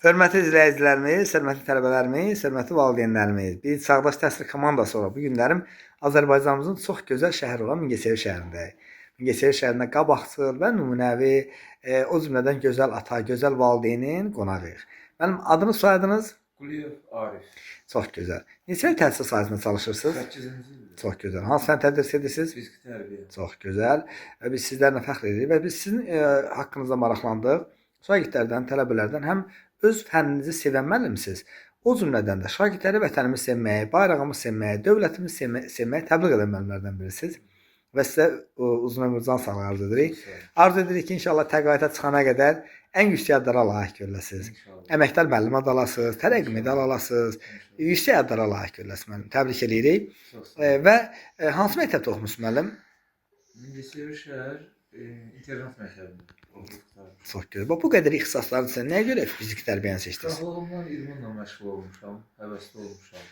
Hörmətli izləyicilərimiz, hörmətli tələbələrimiz, hörmətli valideynlərimiz, biz Çağdaş Təhsil komandası olaraq bu günlərim Azərbaycanımızın çox gözəl şəhəri olan Mingəçevir şəhərindəyik. Mingəçevir şəhərində qabaqcıl və nümunəvi, o cümlədən gözəl ata, gözəl valideynin qonağıyıq. Mənim adınız, soyadınız? Quliyev Arif. Çox gözəl. Neçə il təhsil sahəsində çalışırsınız? 8-ci ildir. Çox gözəl. Hansı fənn tədris edirsiniz? Fiziki tərbiyə. Çox gözəl. Və biz sizlərlə fəxr edirik və biz sizin haqqınızda maraqlandıq. Şagirdlərdən, tələbələrdən həm öz fənninizi sevən müəllimsiniz, o cümlədən də şagirdləri vətənimizi sevməyi, bayrağımızı sevməyi, dövlətimizi sevməyi təbliğ edən müəllimlərdən birisiniz. Və sizə uzun ömür, can sağlığı arzu edirik. Çox sağ olun. Arzu edirik ki, inşallah təqaüdə çıxana qədər ən yüksək adlara layiq görüləsiniz. İnşallah. Əməkdar müəllim adı alasınız, tərəqqi medal alasınız, İnşallah. yüksək adlara layiq görüləsiniz müəllim. Təbrik edirik. Çox sağ olun. Və hansı məktəbdə oxumusunuz müəllim? Mingəçevir şəhər internat məktəbində oxuyub qurtardım. Çox gözəl. Bax, bu qədər ixtisasların içində nəyə görə fiziki tərbiyəni seçdiniz? Uşaqlığımdan idmanla məşğul olmuşam, həvəsli olmuşam.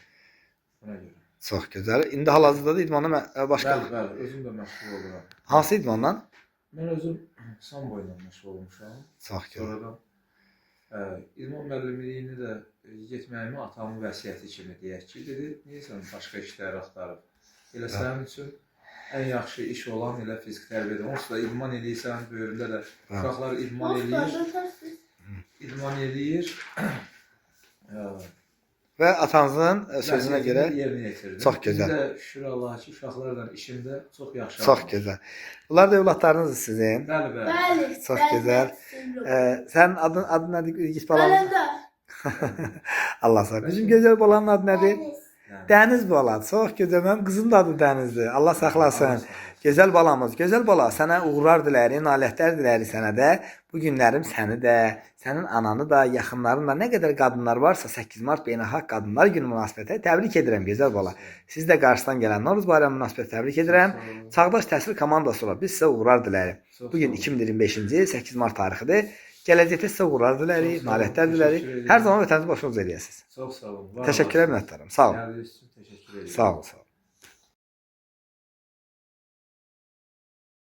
Buna görə. Çox gözəl. İndi hal-hazırda da idmana başqa Bəli, bəli, özüm də məşğul oluram. hansı idmanla? Mən özüm sambo ilə məşğul olmuşam. Çox gözəl. Sonradan idman müəllimliyini də getməyimi atamın vəsiyyəti kimi deyək ki, dedi, niyə sən başqa işlər axtarıb? Elə sənin üçün ən yaxşı iş olan elə fiziki tərbiyyədir. Onsuz da idman eləyirsən, böyründə də uşaqlar idman eləyir, idman eləyir. Və atanızın sözünə Vəsiyyətini görə yerinə yetirdim. Çox gözəl. İndi də şükür Allaha ki, uşaqlarla işimdə çox yaxşı. Çox gözəl. Bunlar da övladlarınızdır sizin. Bəli, bəli. Bəli. Çox bəli, gözəl. bəli. Sənin adın nədir? İgid balam. Qələmdar. Allah sağ. Bizim gözəl balanın adı nədir? Dəniz. Yəni, Dəniz bala. Çox gözəl. Mənim qızım da adı Dənizdir. Allah saxlasın. Allah saxlasın. Gözəl balamız, gözəl bala, sənə uğurlar diləyirik, nailiyyətlər diləyirik sənə də. Bu günlərim səni də, sənin ananı da, yaxınların da nə qədər qadınlar varsa 8 mart Beynəlxalq Qadınlar Günü münasibətilə təbrik edirəm gözəl bala. Siz də qarşıdan gələn Novruz bayramı münasibətilə təbrik edirəm. Çox sağ olun. Çağdaş Təhsil komandası olaraq biz sizə uğurlar diləyirik. Çox Bu gün sağ olun. 2025-ci il 8 mart tarixidir. Gələcəkdə sizə uğurlar diləyirik, Çox sağ olun, nailiyyətlər diləyirik. təşəkkür edirəm. Hər zaman vətəninizi başınıza eləyəsiniz. Çox sağ olun. Var Təşəkkürlər, olasınız. minnətdaram. Sağ olun. Gəldiyiniz üçün təşəkkür edirəm. Sağ olun, sağ olun.